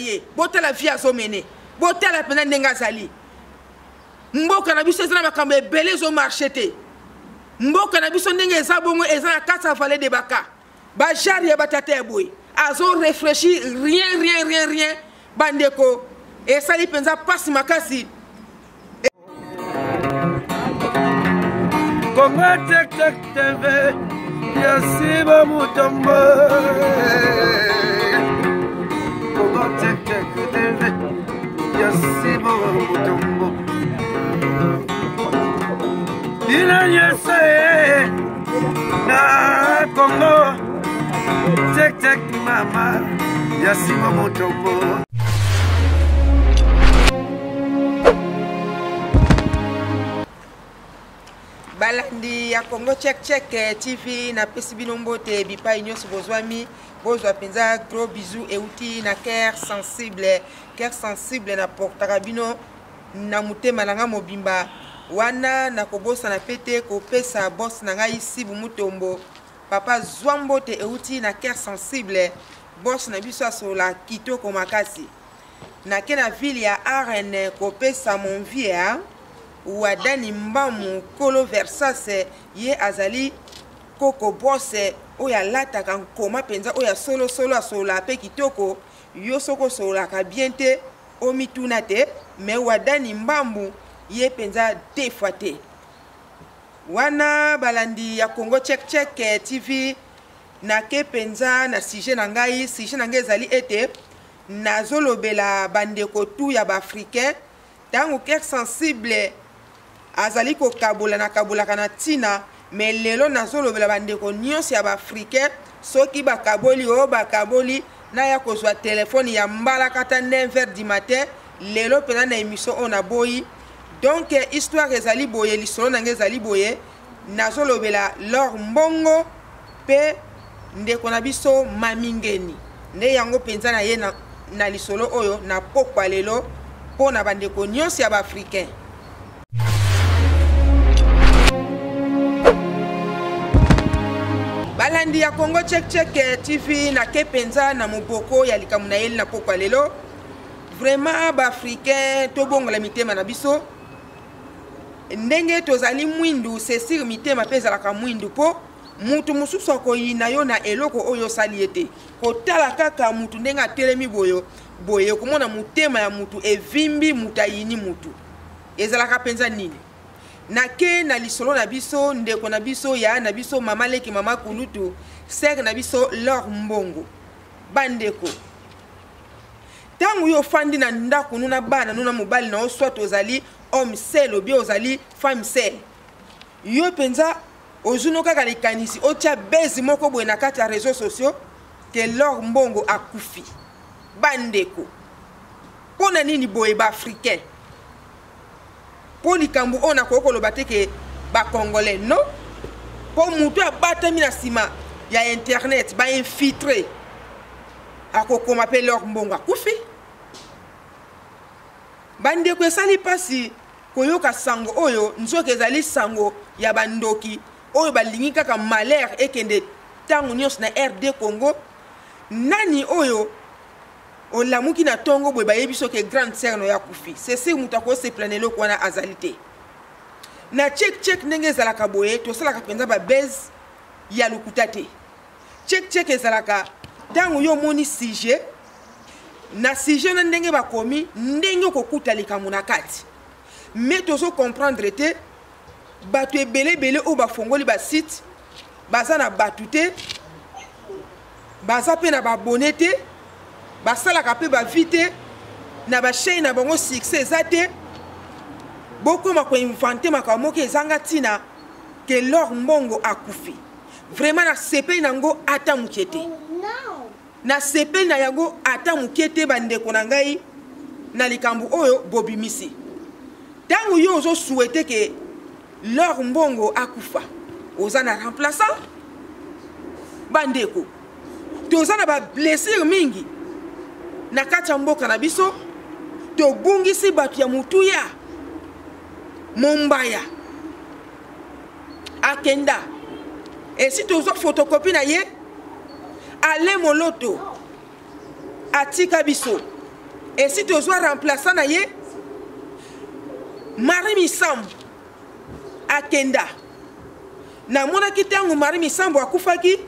ye, botala vie azomene, botala mpenza ndenge azali. Mboka na biso eza na makambo ebele ezomarche te. Mboka na biso ndenge eza bongo eza na kati ya vallée de Baka. Ba genre ya batata ya boye azo réfléchir rien rien rien rien. Bandeko, esali mpenza mpasi makasi. Congo Tech Tech TV ya Siba Mutombo. Congo Tech Tech TV ya Siba Mutombo. Bino nyonso na Congo Tech Tech mama ya Siba Mutombo. Balandi ya Congo Check Check eh, TV, napesi bino mbote bipai nyonso bozwami, bozwa mpenza gros bisous euti na cœur sensible. Cœur sensible na portaka bino na motema na ngai mobimba wana. Nakobosana mpe te kopesa boss na ngai Sibu Mutombo, papa zwa mbote euti na cœur sensible. Boss na biso asola kitoko makasi. Nake na ville ya Arene kopesa mon vieux Wadani Mbamu kolo Versas, ye azali koko boss oyo alataka nkoma mpenza oyo ya solo solo, asololaka mpe kitoko. Yo soki osololaka bien te omituna te, mais Wadani Mbambu ye mpenza deux fois te. Wana balandi ya Congo Check Check TV, nake mpenza na sujet na ngai. Sujet na ngai ezali ete nazolobela bandeko tu ya ba-africain. Ntango cœur sensible azali kokabola, nakabolaka na ntina, mais lelo nazolobela bandeko nyonso ya ba-africain. Soki bakaboli oyo bakaboli, naya kozwa telefone ya mbalakata 9 heures du matin lelo mpenza na émission oyo naboyi. Donc histoire ezali boye, lisolo na ngai ezali boye. Nazolobela L'Or Mbongo mpe ndeko na biso Mami Ngeni, nde yango mpenza na ye na lisolo oyo na pokwa lelo mpo na bandeko nyonso ya ba-africain. Balandi ya Congo Check Check TV, nake mpenza na moboko ya likambo na yeli na pokwa lelo. Vraiment ba-africain, tobongola mitema na biso. Ndenge tozali mwindu, c'est sûr mitema mpe ezalaka mwindu, mpo mutu mosusu akoyina yo na eloko oyo osali ye te. Kotala kaka mutu ndenge atelemi boyo boye, okomona motema ya mutu evimbi, mutu ayini mutu. Ezalaka mpenza nini? Nake na lisolo na biso, ndeko na biso, yaya na biso, mama leki, mama kulutu, sœur na biso L'Or Mbongo. Bandeko, ntango yo ofandi na ndako no na bana no na mobali na yo, soit ozali homme seul ou bien ozali femme seule, yo mpenza ozwi no kaka likanisi otia base moko boye na kati ya réseaux sociaux ke L'Or Mbongo akufi. Bandeko, mpo na nini boye ba-africain? Mpo likambo oyo nakoki koloba te ke ba-congolais, non, mpo moto abatami na nsima ya internet, ba-infiltré, akokoma mpe L'Or Mbongo akufi. Bandeko, esali mpasi koyoka sango oyo, nzoka ezali sango ya bandoki oyo balingi kaka malheur ekende ntango nyonso na RD Congo. Nani oyo olamuki na tongo boye bayebi soki grande sœur no ya kufi? C'est sûr moto akosepela na eloko wana azali te. Na check check ndenge ezalaka boye, tosalaka mpenza ba buzz ya lokuta te. Check check ezalaka ntango yo omoni sujet, na sujet na ndenge bakomi, ndenge okokuta likambo na kati. Mais tozo comprendre te bato ebele ebele oyo bafongoli ba site baza na bato te, baza mpe na baabonné te, basalaka mpe ba vie te na ba chaîne na bango, succès eza te. Bokoma koinvente makambo moko ezanga ntina ke L'Or Mbongo akufi. Vraiment nasepeli nango ata moke te, nasepeli na yango ata moke te. Bandeko na ngai, na likambo oyo bobimisi, ntango yo ozosouhaite ke L'Or Mbongo akufa, oza na remplaçant? Bandeko, toza na bablessure mingi na kati ya mboka na biso, tobungisi bato ya motuya. Mombaya akenda, esi tozwa photocopie na ye. Ale Moloto atika biso. Esi tozwa remplaçant na ye Marie Misambo akenda. Namonaki ntango Marie Misambo akufaki,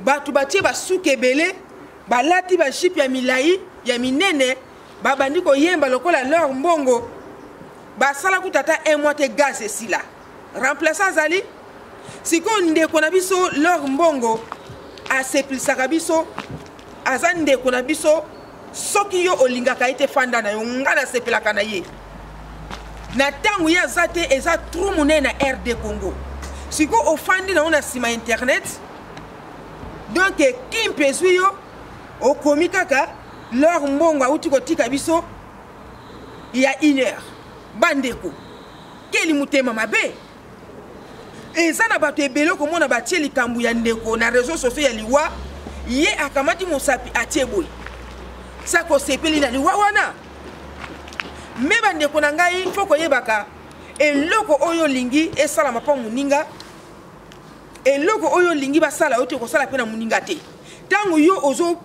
bato batie basuki ebele, balati bajipe ya milai ya minene, babandi koyemba lokola lor mbongo. Basala kutu ata un mois te, gaz esila. Remplaçant azali sikoyo ndeko na biso lor mbongo asepelisaka biso, aza ndeko na biso. Soki yo olingaka ye te, fanda na yo, nga nasepelaka na ye na ntango ye aza te, eza trou monene na RD Congo. Sikoyo ofandi na yo na nsima internet, donc kimpe ezwi yo, okomi kaka lor mbongo auti kotika biso ya une heure. Bandeko, keli motema mabe eza na bato ebele komona batie likambo ya ndeko na réseau sociaux ya liwa, ye akamati mosapi atie boye, saka osepeli na liwa wana. Me bandeko na ngai, fo koyebaka eloko oyo olingi esalama mpo moninga, eloko oyo olingi basala yo te, kosala mpe na moninga te. Ntango yo ozo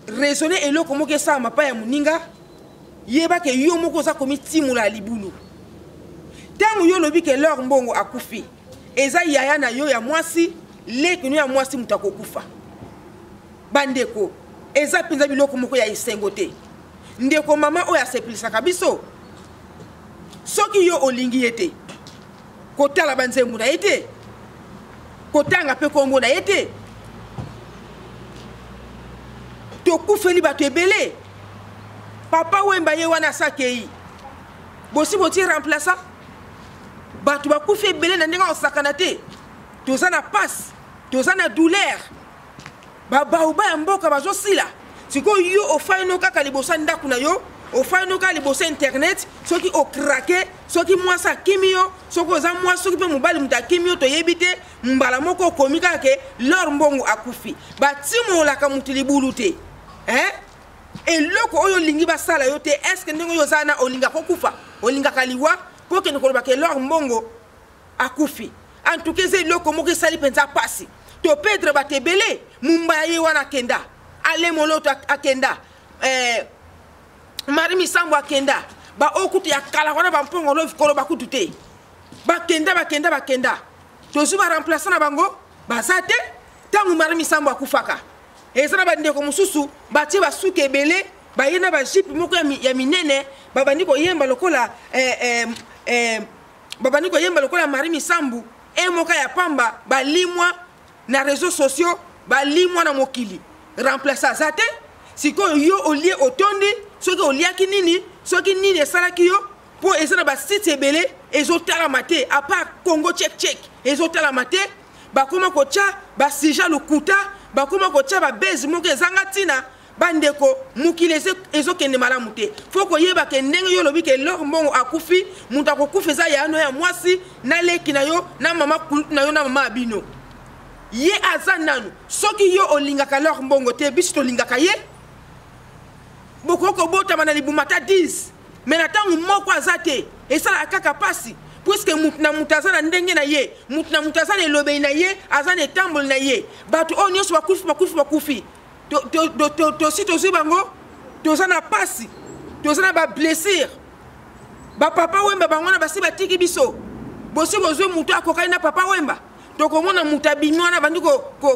raisonner eloko moko esalama mpa ya moninga, yeba ke yo moko oza komitimola ya libulu. Ntango yo olobi ke lor mbongo akufi, eza yaya na yo ya mwasi, leki no ya mwasi moto akokufa. Bandeko, eza mpenza biloko moko ya esengo te. Ndeko mama oyo asepelisaka biso, soki yo olingi ye te, kotala banzembo na ye te, kotanga mpe kombo na ye te. Tokufeli bato ebele. Papa Wemba ye wana asakei, bosi botie remplaçant. Bato bakufi ebele na ndenge akosakana te. Toza na pasi, toza na douleur, babaoba ya mboka bazosila. Sikoyo yo ofai no kaka liboso ya ndako na yo, ofai no kaka liboso ya internet, soki okrake, soki mwasi akimi yo, soki oza mwasi, soki mpe mobali moto akimi yo, toyebi te, mbala moko okomi kaka ke lor mbongo akufi. Batimolaka moto libulu te, eh? Eloko oyo olingi basala yo te, eske ndenge oyo oza na olingaka kokufa, olingaka liwa mpo okende koloba ke lor mbongo akufi? En tout cas eza eloko moko esali mpenza mpasi. Topedre bato ebele, Mumbaya ye wana akenda, Ale Moloto akenda, Marie Misambo akenda, baoyo kutu ya kala wana bampongo lovi koloba kutu te, bakenda bakenda bakenda, tozwi baremplaçant na bango baza te. Ntango Marie Misambo akufaka, eza na bandeko mosusu batie basuki ebele, baye na bajipe moko ya minene, babandi koyemba lokola babandi koyemba lokola Marie Misambu, e moka ya pamba, balimwa na réseaux sociaux, balimwa na mokili, remplace aza te. Sikoyo yo olie otondi, soki oliaki nini, soki nini esalaki yo, mpo eza na basite ebele ezotalama te, à part Congo check check ezotalama te. Bakoma kotya basija lokuta, bakoma kotya babase moko ezanga ntina. Bandeko, mokili ezokende malamu te. Fo koyeba ke ndenge yo olobi ke lor mbongo akufi, moto akokufa eza ya no ya mwasi na leki na yo na mama kulutu na yo na mama ya bino. Ye aza nanu. Soki yo olingaka lor mbongo te, biso tolingaka ye. Bokoki kobotama na libuma ata 10, me na ntango moko aza te, esalaka kaka pasi, puiske mutu na mutu aza na ndenge na ye, mutu na mutu aza na elobeli na ye, aza na etamboli na ye. Bato oyo nyonso bakufi bakufi bakufi, tosi tozwi bango, toza na pasi, toza na bablessure. Bapapa Wemba bango wana basi batiki biso, bosi bozwi mutu akokani na Papa Wemba. Tokomona mutu abimi wana abandi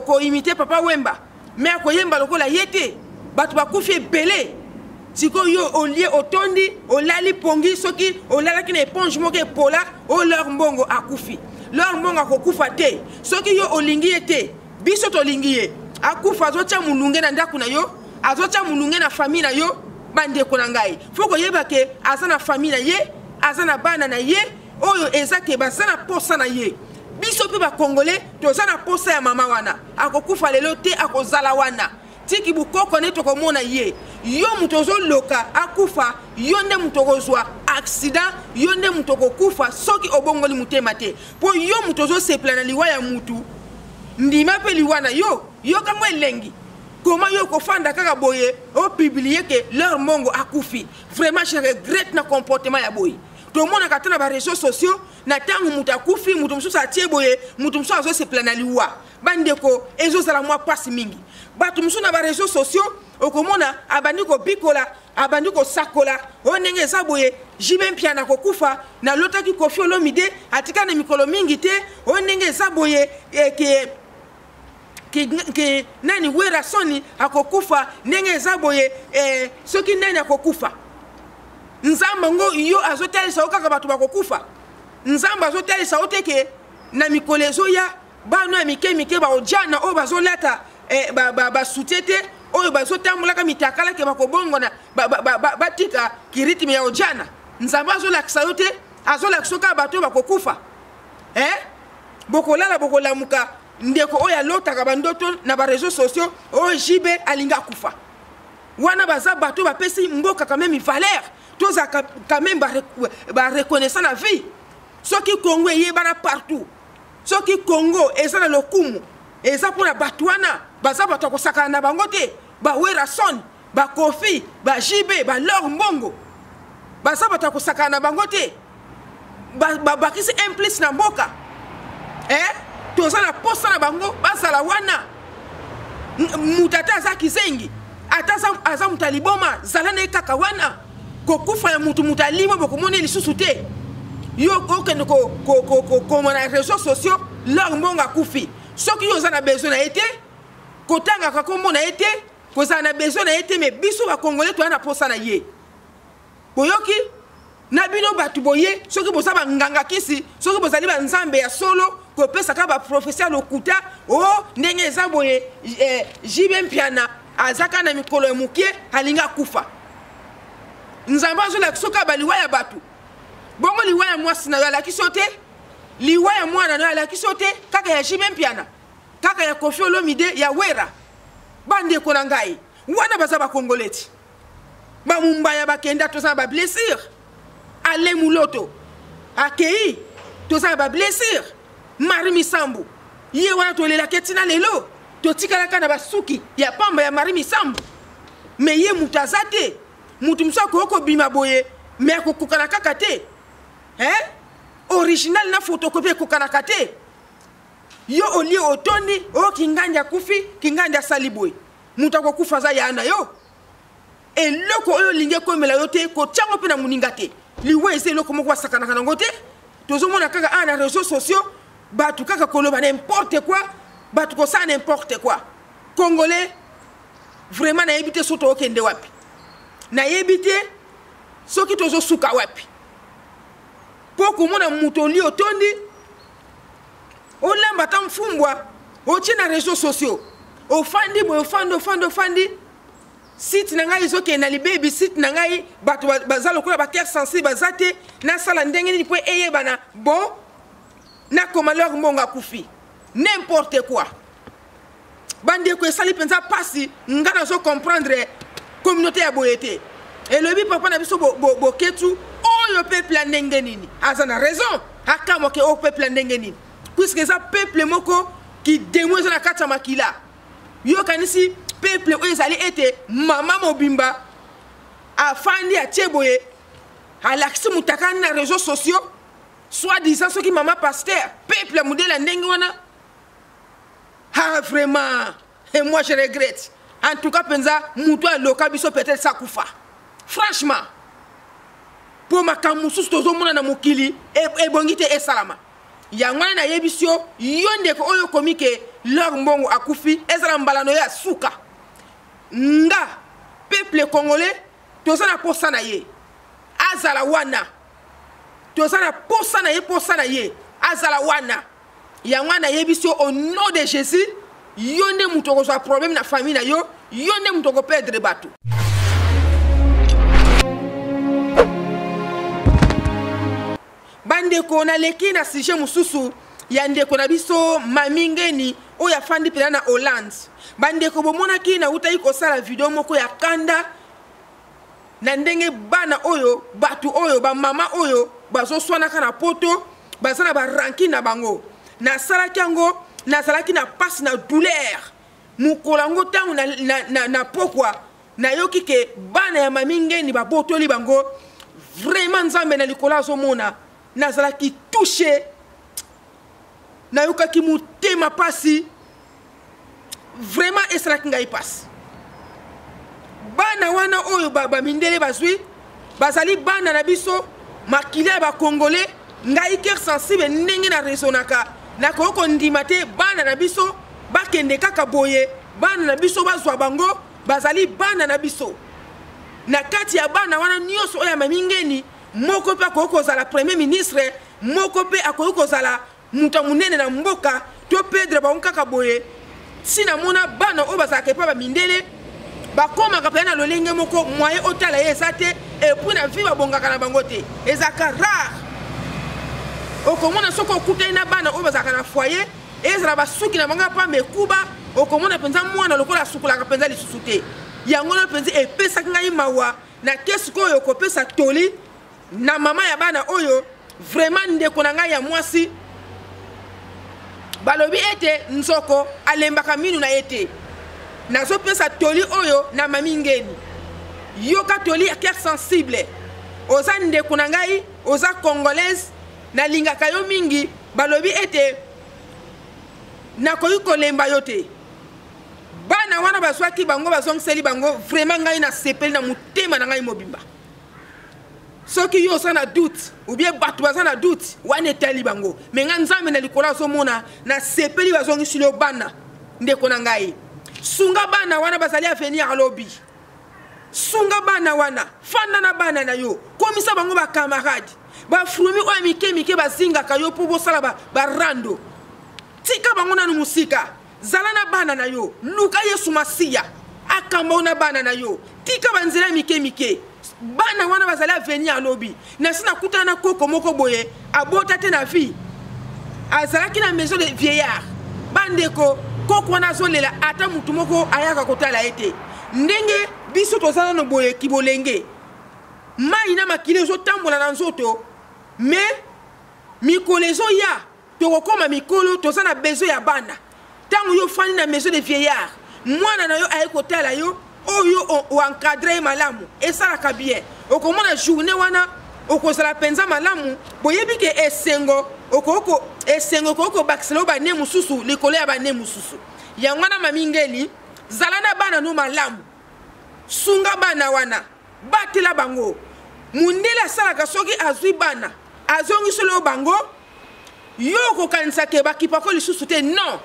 koimite Papa Wemba, me akoyemba lokola ye te. Bato bakufi ebele. Sikoyo yo olie otondi, olali pongi, soki olalaki na éponge moko epola, oyo lor mbongo akufi. Lor mbongo akokufa te soki yo olingi ye te, biso tolingi ye. Akufa azotya molunge na ndako na yo, azotya molunge na famille na yo. Bandeko na ngai, fo koyeba ke aza na famille na ye, aza na bana na ye, oyo eza ke baza na posa na ye. Biso mpe bakongole toza na posa ya mama wana. Akokufa lelo te, akozala wana tiki bukoko nde tokomona ye. Yo moto ozoloka akufa, yo nde moto okozwa accident, yo nde moto okokufa soki obongoli motema te. Mpo yo moto ozosepela na liwa ya mutu, ndima mpe liwa na yo, yokango elengi. Koma yo kofanda kaka boye opublie ke leur mbongo akufi? Vraiment je regrette na comportement ya boye. Tomonaka ata na bareseau sociaux, na ntango moto akufi, moto mosusu atie boye, moto mosusu azosepela na liwa. Bandeko, ezozala mwa mpasi mingi. Bato mosusu na bareseau sociaux, okomona abandi kobikola, abandi kosakola, oyo ndenge eza boye, JB Mpiana kokufa, nalotaki Koffi Olomide atika na mikolo mingi te, oyo ndenge eza boye, ke ke nani Werrason akokufa, ndenge eza boye, soki nani akokufa. Nzambe ngo yo azotalisa yo kaka bato bakokufa. Nzambe azotalisa yo te ke na mikolo ezoya bana ya mike mike baojana oyo bazolata basoutien te, oyo bazotambolaka mitakala ke bakobongona, batika kiritme ya ojana. Nzambe azolakisa yo te, azolakisa yo kaka bato oyo bakokufa. Bokolala bokolamuka, ndeko oyo alotaka bandoto na ba réseaux sociaux, oyo JB alingi akufa. Wana baza bato bapesi mboka quand même valeur, tozalaka quand même ba reconnaissant na vie. Soki Congo eyebana partout, soki Congo eza na lokumu, eza mpona bato wana, baza bato ya kosakana na bango te. Ba Werrason, ba Koffi, ba JB, ba L'or Mbongo, baza bato ya kosakana na bango te. Babakisi un plus na mboka. Toza na posa na bango bazala wana. Moto ata aza kizengi, ata aza moto ya liboma, zala na ye kaka wana. Kokufa ya moto, moto alima bokomona ye lisusu te. Yo okende kokoma na réseaux sociaux, L'or Mbongo akufi. Soki yo oza na besoin na ye te, kotangaka kombo na ye te, kozala na besoin na ye te, mais biso ba Congolais toza na posa na ye. Boyoki na bino bato boye, soki boza ba nganga kisi, soki bozali ba nzambe ya solo, kopesaka ba prophétie ya lokuta, o ndenge eza boye, JB Mpiana azaka na mikolo ya mokie, alingi akufa. Nzambe azolakisa soki baliwa ya bato. Bongo liwa ya mwasi na yo alakisi yo te, liwa ya mwana na yo alakisi yo te, kaka ya JB Mpiana, kaka ya Koffi Olomide, ya Wera. Bandeko na ngai, wana baza ba Congolais ti. Ba Mumbaya bakenda, toza na ba blessure. Ale Muloto akei, toza na ba blessure. Marie Misambu ye wana tolelaki ntina lelo, totikalaka na basuki ya pamba ya Marie Misambu. Mais ye moto aza te, moto mosusu akoki kobima boye, mais akokokana kaka te. Hein? Original na photocopie ekokanaka te. Yo olie otondi, o Kingandi akufi, Kingandi asali boye. Moto akokufa aza ya na yo. Eloko oyo olingi ekomela yo te, kotiango mpe na moninga te. Liwa eza eloko moko basakanaka nango te. Tozomona kaka awa na réseaux sociaux, bato kaka koloba n'importe quoi, bato kosala n'importe quoi. Congolais, vraiment nayebi te soki tokende wapi. Nayebi te soki tozosuka wapi. Po komona moto oli otondi, olamba ata mfumbwa, otie na réseaux sociaux, ofandi boye, ofandi, ofandi, ofandi, site na ngai ezokende na libebi, site na ngai bato baza lokola ba cœur sensible baza te, nasala ndenge nini po eyebana, bon nakoma L'or Mbongo akufi. N'importe quoi. Bandeko esali mpenza pasi, nga nazo comprendre communauté ya boye te. Elobi papa na biso Boketu, oyo peuple ya ndenge nini? Aza na raison, akamwa ke oyo peuple ya ndenge nini? Puisque eza peuple moko ki démon eza na kati ya makila. Yo kanisi peuple oyo ezali ete mama mobimba afandi atie boye, alakisi mutakani na réseaux sociaux, soi-disant soki mama pasteur, peuple ya modèle ya ndenge wana. Ah vraiment, et moi je regrette. En tout cas penza mutu aloka biso peut-être ça kufa. Franchement, pour makambo mosusu tozomona na mokili, ebongi te esalama. Yango wana nayebisi yo, yo ndeko oyo okomi ke L'or Mbongo akufi, ezala mbala na yo ya suka. Nga peuple congolais toza na posa na ye, azala wana. Toza na posa na ye, posa na ye, azala wana. Yango wana nayebisi yo au nom de Jésus, yo nde moto okozwa problème na famille na yo, yo nde moto okoperdre bato. Bandeko, naleki na sujet mosusu ya ndeko na biso Mami Ngeni oyo afandi mpena na Hollande. Bandeko, bomonaki nautaki kosala video moko ya kanda na ndenge bana oyo, bato oyo, ba mama oyo bazoswanaka na poto, baza na ba rancune na bango. Nasalaki yango, nazalaki na pasi na douleur. Mokolo yango ntango na pokwa, nayoki ke bana ya Mami Ngeni babotoli bango Vraiment Nzambe na likolo azomona, nazalaki touché, nayokaki motema pasi, vraiment esalaki ngai pasi. Bana wana oyo bamindele bazwi bazali bana na biso, makila ya bakongole. Ngai cœur sensible ndenge na raisonnaka, nakoki kondima te bana na biso bakende kaka boye. Bana na biso bazwa bango, bazali bana na biso. Na kati ya bana wana nyonso oyo ya Mami Ngeni, moko mpe akoki kozala premier ministre, moko mpe akoki kozala moto ya monene na mboka. To pedre bango kaka boye. Si namona bana oyo bazalaka epa bamindele bakomaka mpenza na lolenge moko moyen otala ye eza te, epuis na vie babongaka na bango te, ezalaka rare. Okomona soki okutani na bana oyo bazalaka na foyer, ezala basuki na bango ya pamba ekuba, okomona mpenza mwana lokola asukolaka mpenza lisusu te. Yango wana mpenza epesaki ngai mawa na kesi oyo kopesa toli na mama ya bana oyo. Vraiment ndeko na ngai ya mwasi, balobi ete nzoko alembaka minu na ye te. Nazopesa toli oyo na Mami Ngeni, yoka toli ya cœur sensible. Oza ndeko na ngai, oza congolaise, nalingaka yo mingi. Balobi ete nakoki kolemba yo te. Bana wana bazwaki bango, bazongiseli bango. Vraiment ngai nasepeli na motema na ngai mobimba. Soki yo oza na doute ou bien bato baza na doute, wana etali bango, me nga Nzambe na likolo azomona, nasepeli bazongisili yo bana. Ndeko na ngai, sunga bana wana, bazali avenir alobi. Sunga bana wana, fanda na bana na yo, komisa bango bakamarade. Bafrumi oyo mike mike bazingaka yo mpo bosala barando, tika bango nanu mosika. Zala na bana na yo, luka Yesu Masiya akamba yo na bana na yo. Tika banzela mike mike, bana wana bazali avenir alobi. Nasi nakutana na koko moko boye, abota te na vie, azalaki na maison de vieillard. Bandeko, koko wana azolela, ata mutu moko ayaka kotala ye te. Ndenge biso toza nano boye kibolenge, mai na makili ezotambola na nzoto, me mikolo ezoya tokokoma mikolo, toza na besoin ya bana. Ntango yo ofandi na maison de vieillard, mwana na yo aye kotala yo, oyo oencadre ye malamu, esalaka bien. Okomona journée wana okozala mpenza malamu. Boyebi ke esengo esengo okoki kobakisela yo bane mosusu likolo ya bane mosusu. Yango wana Mami Ngeni, zala na bana no malamu, sunga bana wana, batela bango. Mundele asalaka soki azwi bana azongiseli yo bango, yo okokanisa ke bakipako lisusu te. Non,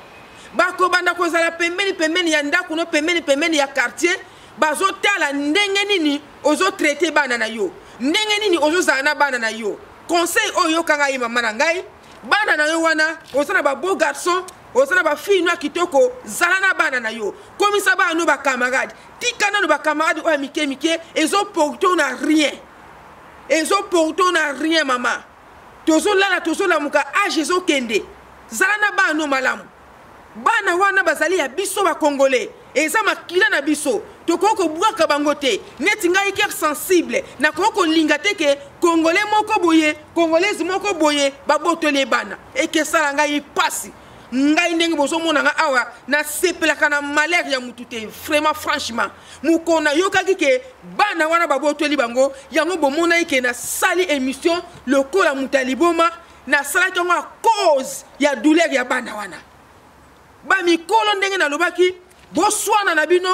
bakobanda kozala pembeni pembeni ya ndako no, pembeni pembeni ya quartier, bazotala ndenge nini ozotraite bana na yo, ndenge nini ozozala na bana na yo. Conseil oyo yoka ngai mama na ngai, bana na yo wana, oza na ba beau garçon, oza na ba fille no ya kitoko, zala na bana na yo, komisa bana no bakamarade. Tika nano bakamarade oyo ya mike mike, ezoporte na rien, ezoporte na rien. Mama, tozolala tozolamuka, age ezokende, zala na bana no malamu. Bana wana bazali ya biso bakongole, eza makila na biso, tokoki kobwaka bango te. Neti ngai cœur sensible, nakoki kolinga te ke kongole moko boye, kongolaise moko boye babotoli bana, ekesala ngai pasi. Ngai ndenge bozomona nga awa, nasepelaka na malheur ya mutu te. Vraiment franchement, mokolo nayokaki ke bana wana babotoli bango, yango bomonaki ke nasali émission lokola moto ya liboma. Nasalaki yango à cause ya douleur ya bana wana. Bamikolo ndenge nalobaki, boswana na bino,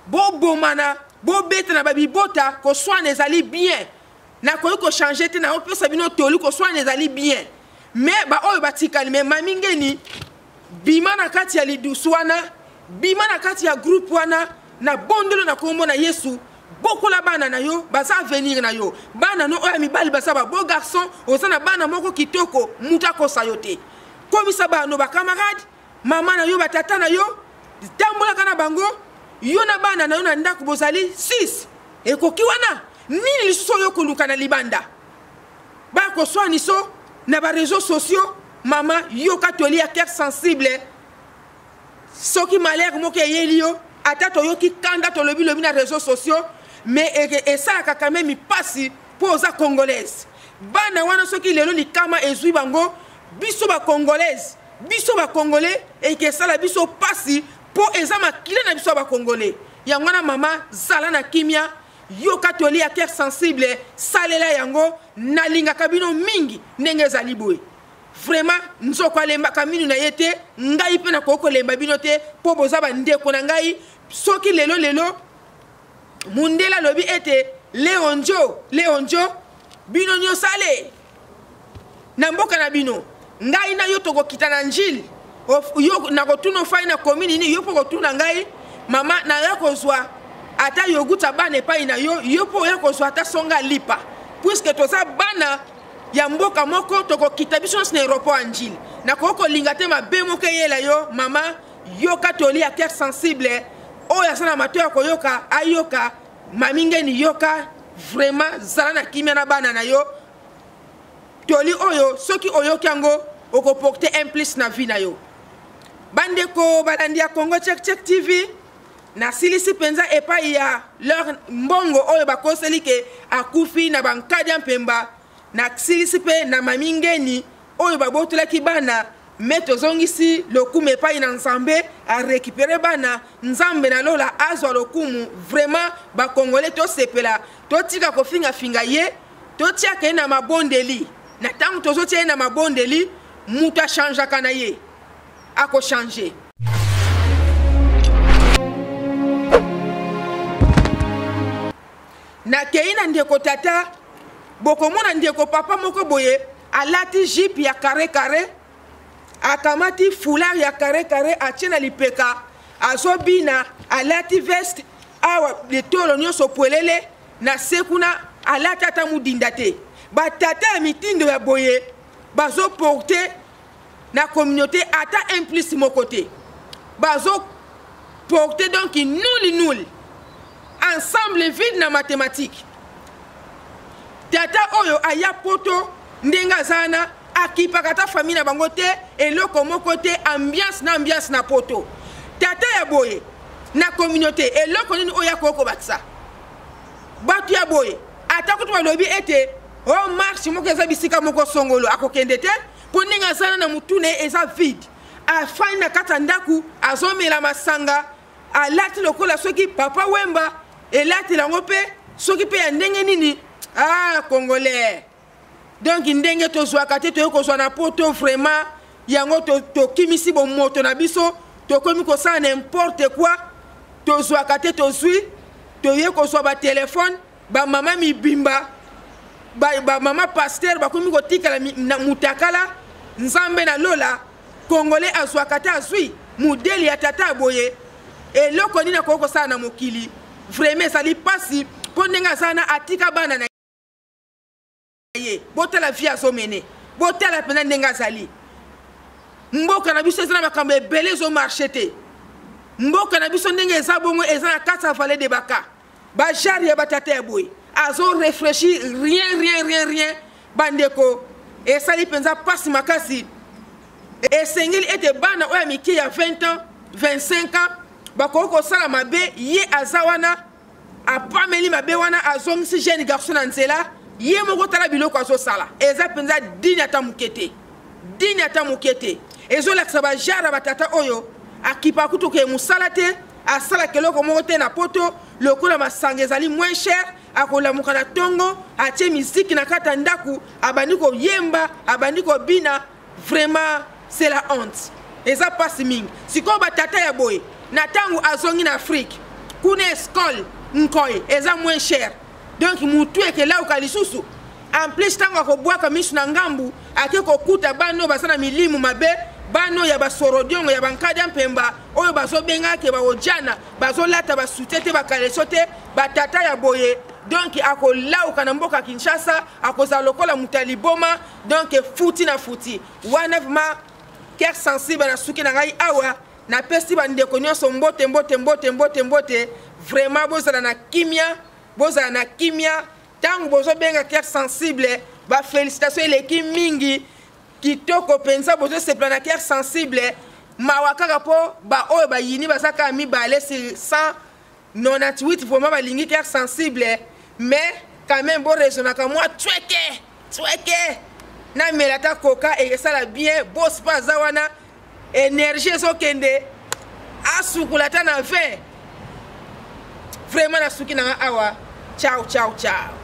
bobomana, bobeta na babibota, koswana ezali bien. Nakoki kochange te, nakopesa bino toli, koswana ezali bien. Me baoyo batikali, me Mami Ngeni, bima na kati ya lidusu wana, bima na kati ya groupe wana, na bondelo na kombo na Yesu. Bokola bana na yo, baza avenir na yo. Bana no oyo ya mibali baza ba beau garçon, oza na bana moko kitoko, mutu akosa yo te. Komisa bana no bakamarade, mama na yo, batata na yo, tambolaka na bango, yo na bana na yo na ndako bozali 6. Ekoki wana nini lisusu oyo koluka na libanda? Bakoswaniso na ba réseaux sociaux. Mama, yoka toli ya cœur sensible. Soki malheur moko eyeli yo, ata toyoki kanda tolobi lobi na réseaux sociaux, mais esalaka quand même pasi mpo oza congolaise. Bana wana soki lelo likama ezwi bango, biso ba congolaise, biso ba congolais, ekesala biso pasi mpo eza makila na biso ya ba congolais. Yango wana mama, zala na kimia. Yoka toli ya Cœur Sensible, salela yango. Nalingaka bino mingi ndenge ezali boye. Vraiment, nzoko alembaka minu na ye te, ngai mpe nakoki kolemba bino te mpo boza bandeko na ngai. Soki lelo lelo mundele alobi ete Leonjo, Leonjo, bino nyonso ale na mboka na bino, ngai na yo tokokita na Njili, yo nakotuna ofai na commune nini, yo mpo kotuna ngai mama, naya kozwa ata yoguta bana epai na yo, yo mpo oya kozwa ata songa lipa, puisque toza bana ya mboka moko, tokokita biso nyonso na aéroport ya Njili. Nakoki kolinga te mabe moko eyela yo mama. Yoka toli ya Cœur Sensible, oyo aza na mato ya koyoka ayoka. Mami Ngeni, yoka vraiment, zala na kimia na bana na yo. Toli oyo soki oyoki yango okoporte un plus na vie na yo. Bandeko balandi ya Congo Check Check TV, nasilisi mpenza epai ya leur mbongo oyo bakoseli ke akufi na bankadi ya mpemba. Nasilisi mpe na Mami Ngeni oyo babotolaki bana, me tozongisi lokumu epai na Nzambe, arekipere bana. Nzambe na lola azwa lokumu. Vraiment bakongole tosepela, totika kofingafinga ye, totiaka ye na mabondeli. Na ntango tozotia ye na mabondeli, moto achangeaka na ye, akochange. Nakei na ndeko tata, bokomona ndeko papa moko boye alati jupe ya carré carré, akamati foulard ya carré carré atie na lipeka, azobina, alati veste awa litolo nyonso pwelele na se kuna, alati ata mudinda te. Batata ya mitindo ya boye bazoporte na communauté ata un plus moko te, bazoporte donc nul nul, ensemble vide na mathématique. Tata oyo aya poto ndenge aza wana, akipaka ata famille na bango te, eloko moko te, ambiance na ambiance na poto. Tata ya boye na communauté eloko nini oyo akoki kobakisa? Bato ya boye ata kutu balobi ete o marche moko eza bisika moko songolo, akokende te mpo ndenge aza na mutu na ye eza vide. Afandi na kati ya ndako azomela masanga, alati lokola soki Papa Wemba, elatela yango mpe soki mpe ya ndenge nini. Ah, Congolais, donc ndenge tozwaka te, toyei kozwa na poto vraiment yango tokimisi bomoto na biso, tokomi kosala n'importe quoi. Tozwaka te, tozwi, toyei kozwa batelefone, bamama mibimba, bamama pasteur bakomi kotikala na mutakala. Nzambe na lola, Congolais azwaka te, azwi modele ya tata ya boye, eloko nini akoki kosala na mokili? Vraiment ezali mpasi mpo ndenge aza na atika bana na ye. Botala vie azomene, botala mpenza ndenge azali. Mboka na biso eza na makambo ebele ezomarche te. Mboka na biso ndenge eza bongo, eza na kati ya vallée de Baka. Bajare ya batata ya boye azo réfléchir rien, rien, rien, rien. Bandeko, esali mpenza mpasi makasi. Esengeli ete bana oyo ya mike ya 20 ans, 25 ans bakoki kosala mabe, ye aza wana apameli mabe wana, azongisi jeune garçon na nzela ye moko. Tala biloko azosala, eza mpenza dini ata moke te, dini ata moke te. Ezolakisa bajare ya batata oyo akipa kutu ke mosala te, asalaka eloko moko te na poto. Lokola masanga ezali moins cher, akolamuka na tongo, atie miziki na kati ya ndako, abandi koyemba, abandi kobina. Vraiment c'est la honte, eza mpasi mingi. Sikoyo batata ya boye, na ntango azongi na Afrique kuna eskole nkoi eza moins cher, donc mutu ekelauka lisusu. En plus ntango akobwaka misu na ngambu, ake kokuta bana oyo baza na milimu mabe, bana oyo ya basorodiongo ya bankadi ya mpemba oyo bazobenga ke baojana, bazolata basutien te, bakaleso te. Batata ya boye donc akolauka na mboka Kinshasa, akozala lokola moto ya liboma. Donc futi na futi wana. Vraiment cœur sensible na suki na ngai awa, napesi bandeko nyonso mbote, mbote, mbote, mbote, mbote. Vraiment bozala na kimia, bozala na kimia. Ntango bozobenga cœur sensible, bafélicitation eleki mingi, kitoko mpenza, bozosepela na cœur sensible. Mawa kaka mpo baoyo bayini baza kaka mibale sur 198, vraiment balingi cœur sensible, mais quand même boraisonnaka mwa tweke tweke. Namela ata koka esala bien. Bos mpo aza wana, énergie ezokende, asukula ata na 20. Vraiment nasuki nanga awa. Ciao, ciao, ciao.